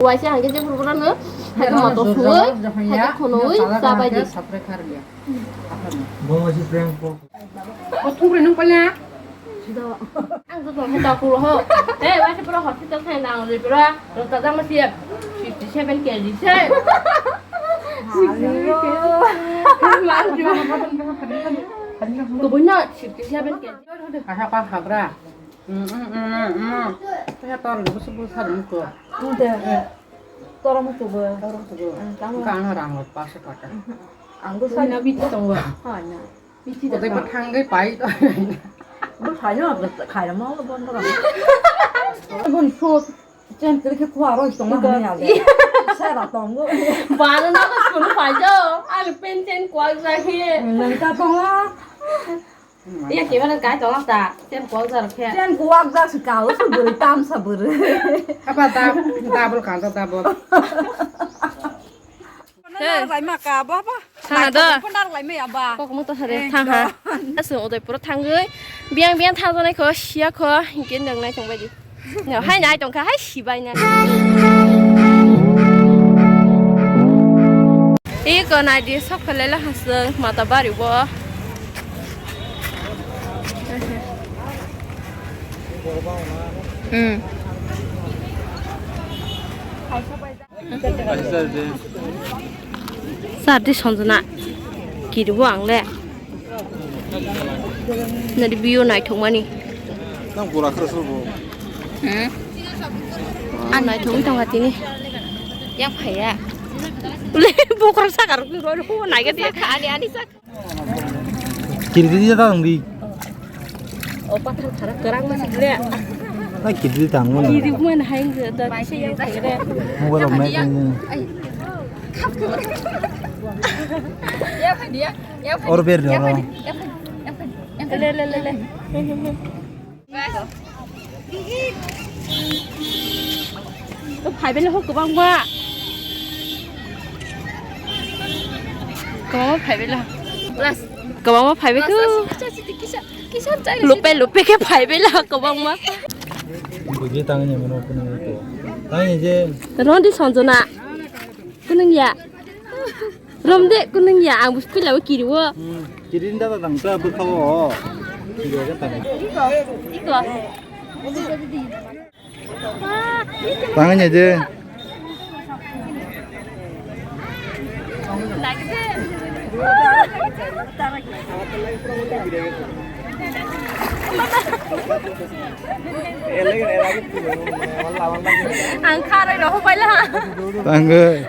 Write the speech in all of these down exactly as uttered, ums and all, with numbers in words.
Waisa hangke je purpura no, hake moto suwi, hake khonoi, chabai di. Bo thungri nung palya. Ang to tong ta kulo ho. Eh, waisa pura hospital thai nang ri pura. Rota jang ma siap. Fifty seven K G se. Kubui no fifty seven K G. Asa pa hagra. Kaya tor ni busu busa dum ko. Ante, tora mo tubo. Tora mo tubo. Ang tamo. Ka ano rang lo paso pata. Ang do sai na biti tongo. Hai na. Biti da. Otai pa thanggai pai to. Bo sai na khai na mo bon tora. Bon so chen kiri ke kwa ro tong na hani ale. Sai ra tongo. Ba na na ko skul pai jo. Ang pen chen kwa ja hi. Nang ka tongo. Iya, kemana kai tolak ta? Chen kuak jar khe. Chen kuak jar si kau su beri tam sa beri. Apa ta? Double kanta double. Hey. Nar lai ma ka ba ba. Thang ha da. Pun nar lai ma ya ba. Kok mo to hare thang ha. Asu odai pura thangoi. Biang biang thang janai kho, sia kho, hingke nang nai tong bai di. No, hai nai tongkha, hai sibai na. Iko nai di sok phalai la hasung mata bari bo. Hmm. Sardi Sanjana. Kiribo ang le. Nadi biyo naithokmani. Nang gura khra sro bo. Hmm. Ang naithok tong atini. Yang phaya. Le bokra sakar ko ro nai ga dia. Ani ani sak. Kiri di ta nang di. O pathar khara kerang masih le. Na kiri di tang mo. Kiri mo na hain da kisa yang phaya re. Mobile of night. Ai. Khap khap. Ya phaya. Or ber doro. Le, le, le, le. To phai bele ho kwbangma. Kwbangma phai bele. Plus. Kwbangma phai bele. Plus, kisa, kisa, kisa, kisa, kisa. Lupe, lupe khe phai bele kwbangma. Buji tangni mano kunu ke. Tangni je. Rondi Sanjana. Kunung ya. Rom de kunung ya, ang bus pila o kiri o. Hmm, kiri ni dada dang ta bwkha o. Kiri o ta. Iko. Tang ni je. Ang kharoi rohor paila. Tangoi.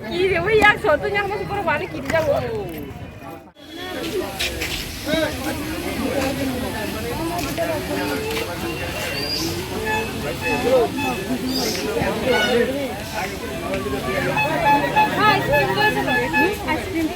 Kiri wi yak soto nyang masi pura bani kiri jago. Ice cream.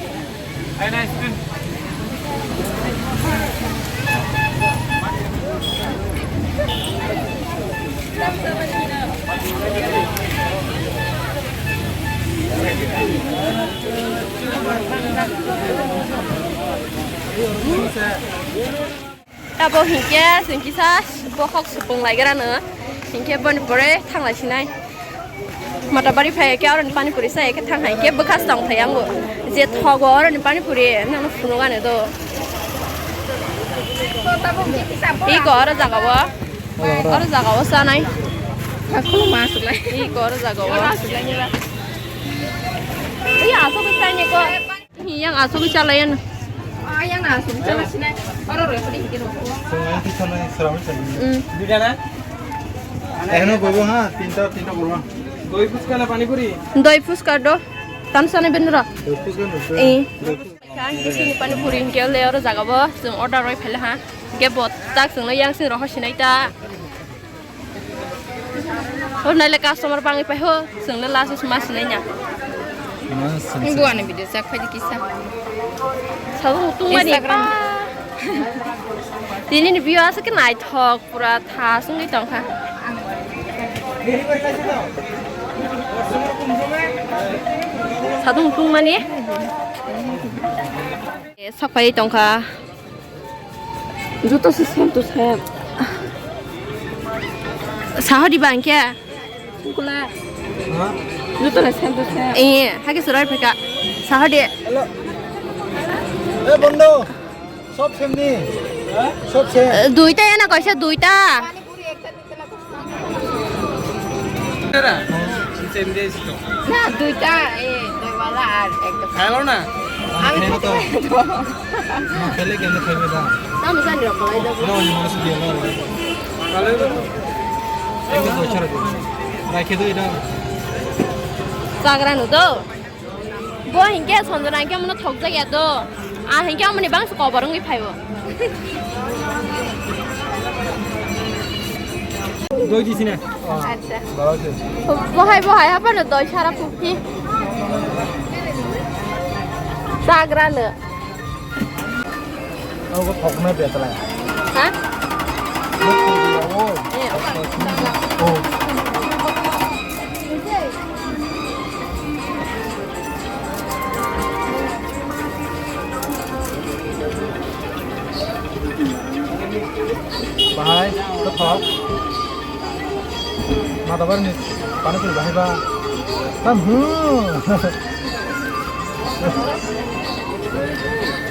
Abo hinkhe chwng kisa bokhok supung laigrano, hinkhe boni pore thanglai sinai. Matabari phai khe oroni pani puri sai khe thang hai khe bwkha tong thai ango. Je thogo oroni pani puri nang phunuk ani do. Iko oro jaga o. Oro jaga o sanai. Khuluma sulai. Iko oro jaga o. Iya, asok sanai ko. Yang asok chalai na. Ah, yang asok chalai sinai. Oro ro padi kiro. Sungai kita na seram sabi. Hmm. Dui jana? Ehno boibo ha, tinta, tinta boibo. Doi fuska na pani puri? Doi fuska do. Tam sana benra. Doi fuska na. Eh. Doi fuska. Kan di sini pani puri hingke le oro jaga bo. Sung order roi phela ha. Ge bo tak sung no yang sing roho sinai ta. Hor naile customer bangwi phai ho, chwngno last o ma sinai nya. Ma sinai. Ang buani video chak phai di kisa. Sabo mutung mani. Instagram. Tini ni view aswk khe naithok, pura tha sungwi tongkha. Sabo mutung mani. Sak phai tongkha. Joto se same to same. Saho diba hingke? Kula. Joto na same to same. Eh, hake surai pheka. Sahade. Hello. Eh, bondo. Sob same ni. Sob same. Duita ya na kaisa duita. না, দুইটা, এ, দইওয়ালা আর একটা। খাইলো না? আমি খাইলো তো। খেতে পারি তো। না, খেলে কেমনে খাইবে না? আমি জানি না, খাওয়াই যাবো। না, ওই মানুষ দিয়ে না, ওই। খাইলো তো। একটু দই ছাড়া দিন। রাখে তো এটা। Chagra no do. Bo hinkhe Sanjana hinkhe amno thokjak ya do. A hinkhe amoni bangsa koborok wngwi phaibo. Doi disi na. Acha. Bohai bohai haphano doi sara phukhi. Chagra no. Abo thokna betla. Ha? Abo. Eh, abo. Oh. Bahai, to thok. Mata bar ni pani puri bahai ba. Tam hu.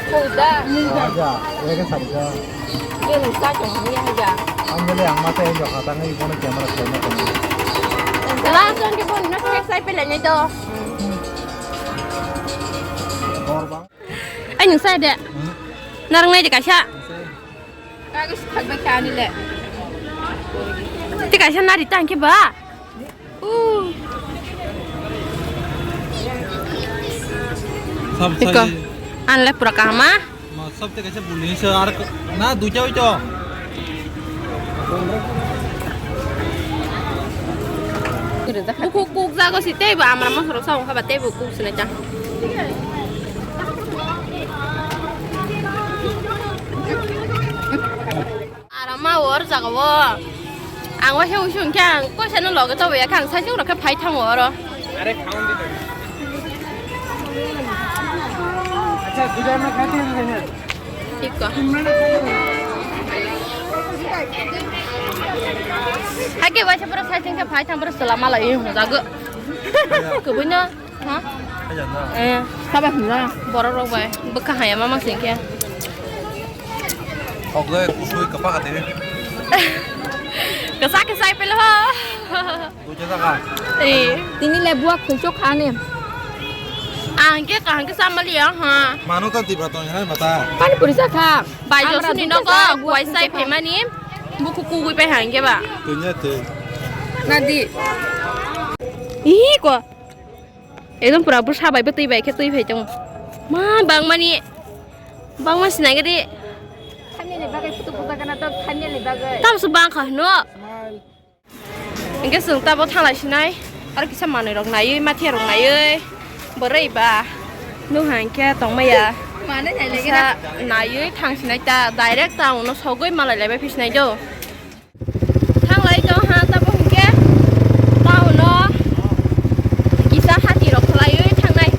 Khuda. Aja, ya ke sarga. Ke lu sa chong ni ya ja. Ang bele ang mata yang jaka tang ni bono camera khlai na tang. La chong ke bono na sai pele ni to. Bor bang. Ai nung sai de. Hmm? Narang nai de kaisa. Sai. Kagus thak bai kani le. Te kaisa nari tang ke ba. Uh. Sab Iko. Sai. Anle pura kahama. Ma sab te kaisa buli se ar k-, na duita oi to. Buku kuk jago si tei ba amra mosoro sa ongkha ba tei bu kuk sinai ta. Arama or jaga o. Ang waisa uisu hwnkhe ang koisa no loge tobo ya khe ang sajwk rok khe phai thango oro. Acha, gujar na khati hai na? Thik ko. Hake waisa pura sajwk khe phai thang pura sela mala yong jago. Kubui no. Ha? Khaijak na? Eh, sabo hwnla. Borok rok bai bwkha haya ma mang sing khe. Kok le kusui kwpak atiri. Kwsa kwsa pelo ho. Duita jaga. Eh. Tini le buak khulchok kha ne. Ang khe kaham khe samali ya ha. Manu ta tibra tong ya na bata. Pani puri sa kha. Bai jo suni no ko buak kuai sai phaimani. Buku kugui pai hang khe ba. Tunya tu. Nadi. Ih ko. Ekdom pura bwsa bai bwtwi bai khe twi phai tongo. Ma bangmani, bangma sinai gadi. Khanini bagwi phutu puja gana to khanini bagwi. Tamso bang kha hino. Hinkhe chwng tabo thalai sinai. Aro kisa manwi rok naiwi, mathiya rok naiwi. Bwrwi ba. Nung hang khe tongmaya. Manwi nai lagi na. Kisa naiwi thang sinai ta direct town no sogwi malai laibai phi sinai do. Thanglai tong ha, tabo hinkhe town o kisa hati rok khlaiwi thangnai.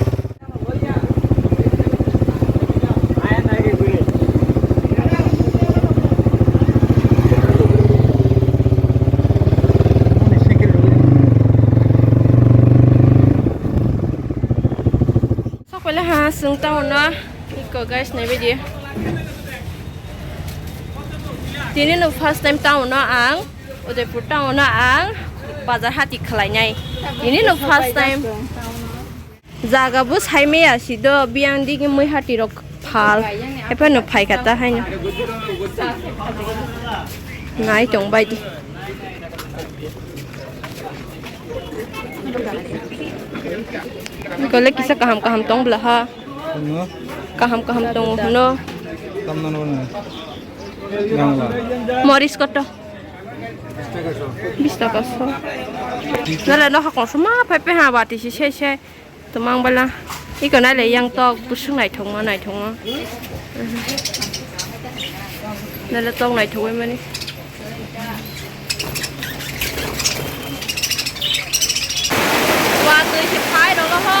Sok pele ha, chwng town o iko guys, naibaidi. Tini no first time town no ang, Udaipur town no ang bazar hati khlainai. Tini no first time. Jaga bo saimaya si do, biyang digi mui hati rok phal. Ephano phaikha ta haino. Nai tong bai di. Gole kisa kaham kaham tong bla ha. Ano? Kaham kaham tong no. Tamna no na. Yang la. Moris koto. Bis taka so. Nale no hakon suma phai pe ha bati si se se. Tumang bala. Iko nale yang tok busung naithok ma naithok ma. Nale tok naithok mani. Watwi se phai rwgo ho.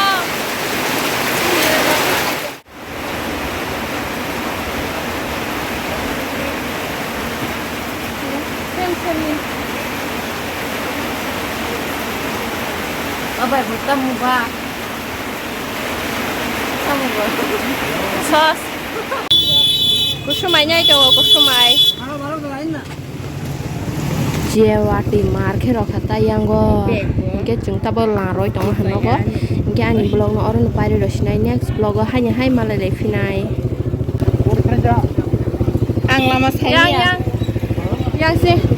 Same, same ni. Abai, bo tamo ba? Tamo ba? Sos. Kusumai nai tongo, kusumai. Jewati mar khe rokha ta yango. Hinkhe chwng tabo laroi tongo hanogo. Hinkhe ani vlog no oro no pairwi rw sinai, next vlog o haino hai malai lai phinai. Ang lama sai yang, yang. Yang se.